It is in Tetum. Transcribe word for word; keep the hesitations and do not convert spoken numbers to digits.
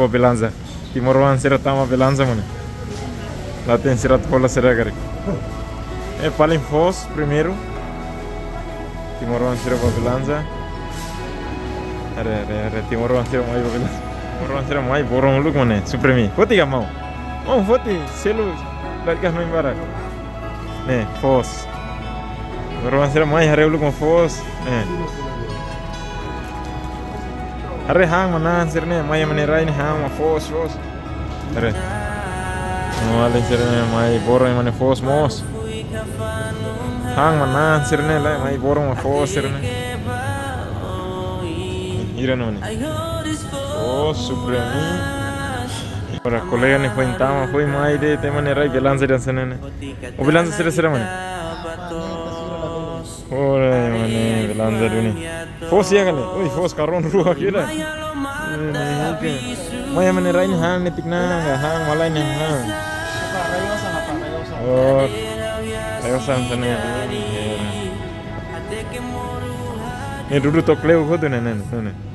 Bá belanja. Timoroan sira tama belanja, maun. Laten sira atu hola sira karik. Eh, paling foos primeiru. Timoroan sira bá belanja. Haree, haree, haree, timoroan sira mai bá belanja. Timoroan sira mai borong uluk, maun. Supremi. Foti ka maun? Maun, foti, selu. La'ós ka main barak. Ne'e, foos. Timoroan sira mai haree uluk maun, foos. Ne'e. Haree han manán sira-ne'e, mai ema nia rai ne'e han mak foos, foos. Haree. Maun-alin sira-ne'e mai borong ema nia foos mós. Han manán sira-ne'e lae, mai borong mak foos sira-ne'e. Hira no ne'e. Oh, Supremi. Ora kolega ne'e foin tama, foin mai de'it ema nia rai belanja hanesan ne'e. Oh, belanja sira-sira, maun? Ora, maun, belanja duni. Foos iha ka lae? Oi, foos karrong rua kira. Ne'e, ne'e, oke. Mai ema nia rai ne'e han netik na, han malai ne'e han. Oh, rayosan hanesan ne'e. Ne'e dudu to'o kleur hotu ne'e, ne'e, ne'e.